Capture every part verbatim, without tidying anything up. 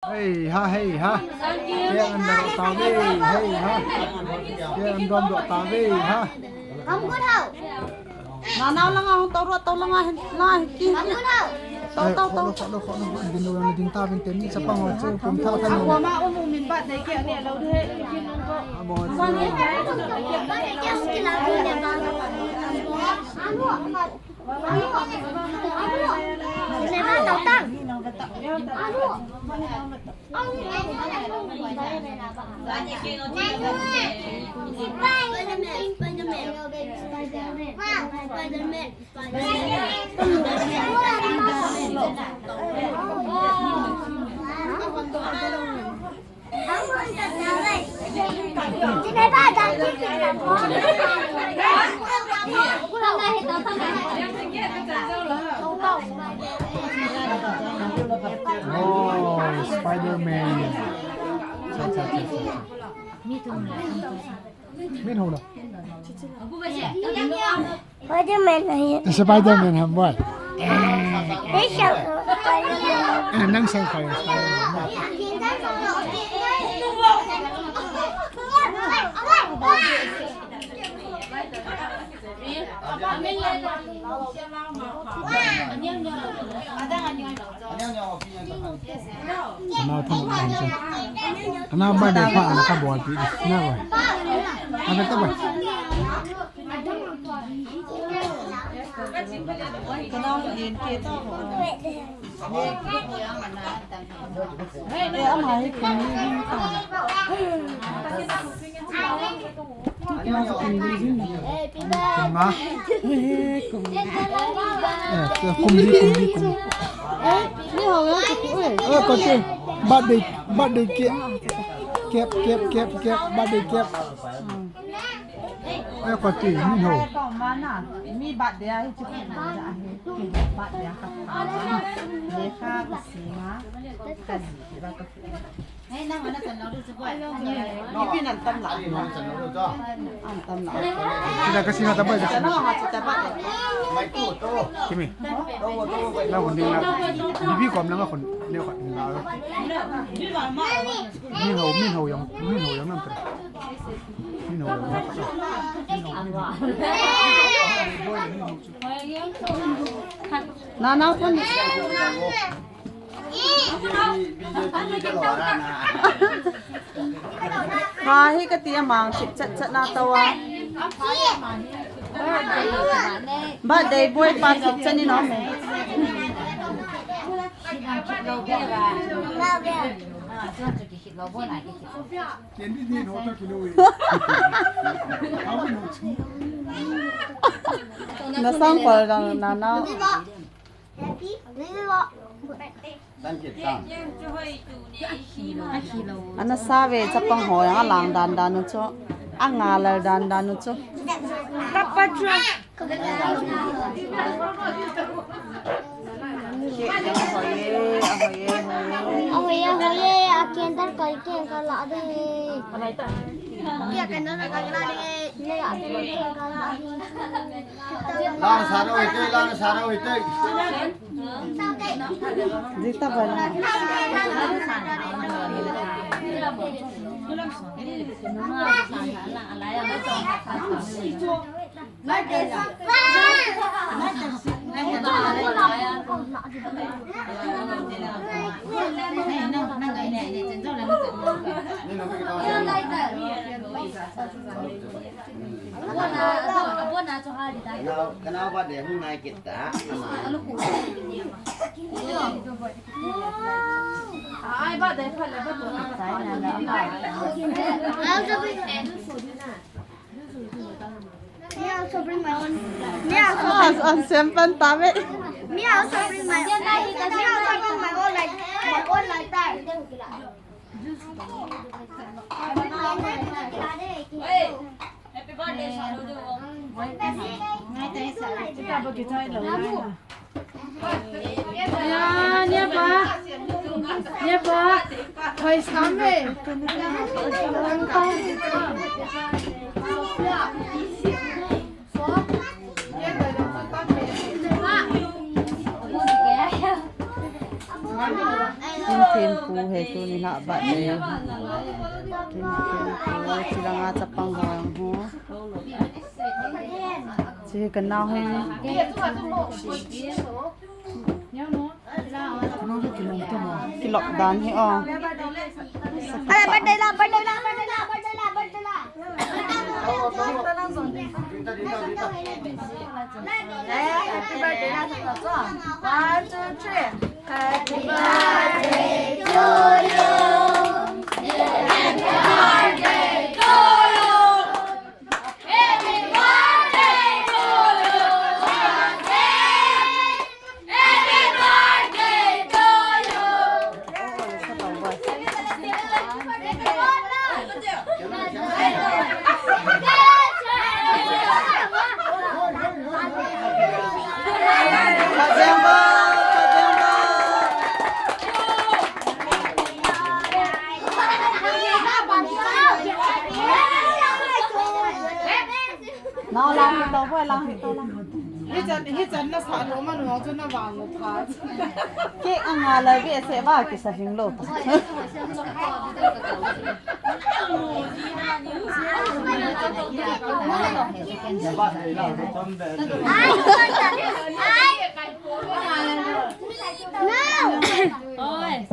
Hei ha, hei ha. Kei an dom doh tave, hei ha. Kei an dom doh tave, ha. Kam gun hau. Nanao langa hung tao ruah, tao langa hin, la hin ki. Kam gun hau. Tao, tao, tao. Kholo, kholo, kholo. Din lo, din ta, din te, mi chapang ho chu, pum tha, tha. Abu ma, um, um, min ba, dei ke, ne, lo, de. Abu. Oh, Spider-Man. Cha, cha, cha, cha, cha. Min ho la. Spider-Man hai. Spider-Man ham boy. Nang sang Spider-Man. Eh, nang sang Spider-Man. Ana thon ana chu. Ana birthday pa ana ka bol pi. Na wa. Ana ta wa. Kum li, kum li, kum li. Eh, kum li, kum li, kum li. Eh, ni hao ya, kum li. Eh, kati. Birthday, birthday cake. Cake, cake, cake, cake, birthday cake. Eh, kati, ni hao. Mi birthday ahi, birthday ahi. Lekha, sima. Ipi nan tam la. An tam la. Sita ka sina taba. Sita ba. Kimi. Na kun ding na. Bibi kom na kun ne ko na. Min ho, min ho yang, min ho yang nam tra. Min ho yang. Na na kun. Kha hi kati a mang thip chat chat na tao a. Birthday boy pa thip chat ni nom e. Na sang kol dang na na. Ana sa ve chapang ho yang a lang dan dan u chu. A nga lal dan dan u chu. Kapa chu. A hoi e, a hoi e, hoi e. A hoi e, hoi e, a candle kai ke ka la de. Ke candle kai la de. Ne a candle kai la de. Lang sa ro e, lang sa ro e. Jita bana. Abona, abona, abona cho ha di ta. Kana, kana ba de hung nai kit ta. Ai ba de pha le ba to. Sai na na. Me also bring my own. Me also. An, an sem pan ta ve. Me also bring my own. Me also bring my own light. My own lighter. Ya, nia pa. Nia pa. Thoi sam ve. Thempu hi tuni lah birthday. Thempu, chilanga chapang ho jong ho. Chi kanao hi. Kilop dan hi o. Birthday la, birthday la, birthday la, birthday la, birthday la. Happy birthday la. One, two, three. Happy birthday to you. Happy birthday to you. Happy birthday to you. Happy birthday to you. Nao lang hito, boy, lang hito, lang. Hichan, hichan na sa lo man ho chu na vang lo pha. Cake anga la ve se ba kisa hing lo ta. Oi. Oi.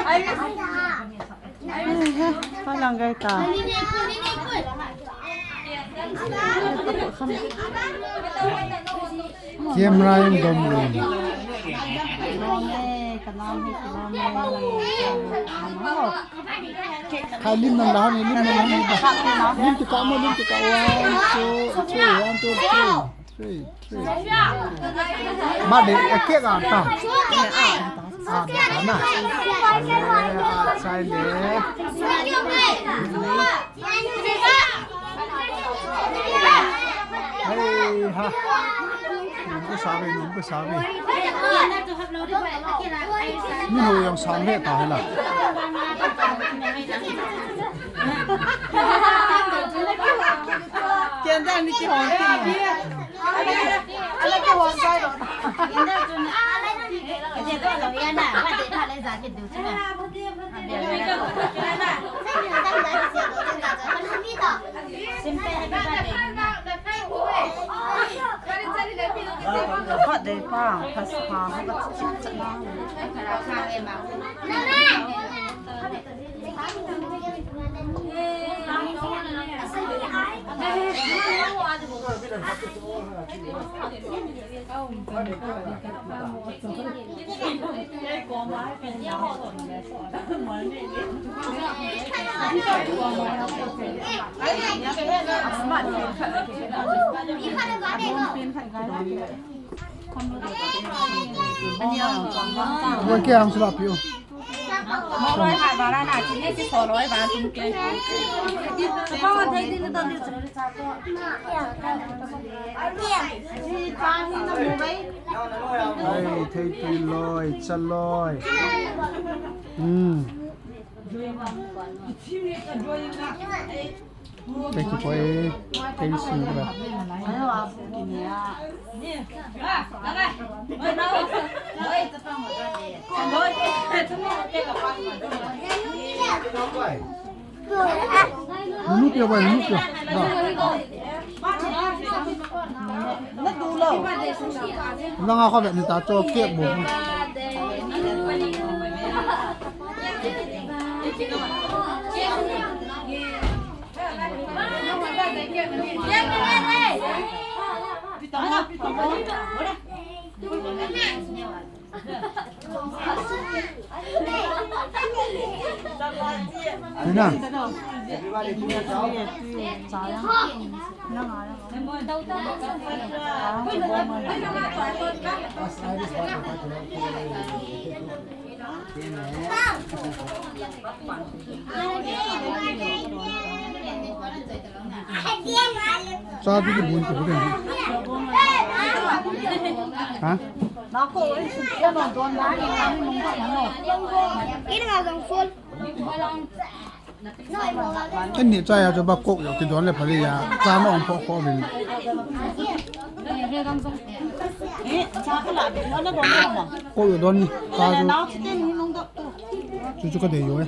Ai, ha, palang gai ta. Camera jong dom lou. Kha lim nan la, lim nan la. Lim ti ka mo, lim ti ka. One, two, three, one, two, three. Three, three. Ba de, a cake a ta. A ta na. Ale, a chai le. Hei ha. Num ko sa ve, num ko sa ve. Min ho jong sa ve ta la. Ken da ni ki hon ti. Ala ke hon sai lo. Simple happy birthday. Birthday pa, pas pa, ha ka chi cha na. Wo kya ang sula piu. Ai, thei tui loi, cha loi. Hmm. Thank you, boy. Thank you, boy. Nunu pia, boy, nunu pia. Ba. Langa kho be ni ta cho cake bo. Tina. Cha tu ki bun tu ki. Ha? Ani cha ya chu ba kok yo ki don le phali ya. Cha no ong pho pho bin. Kok yo don ni. Cha chu. Chu chu ka dei yo e.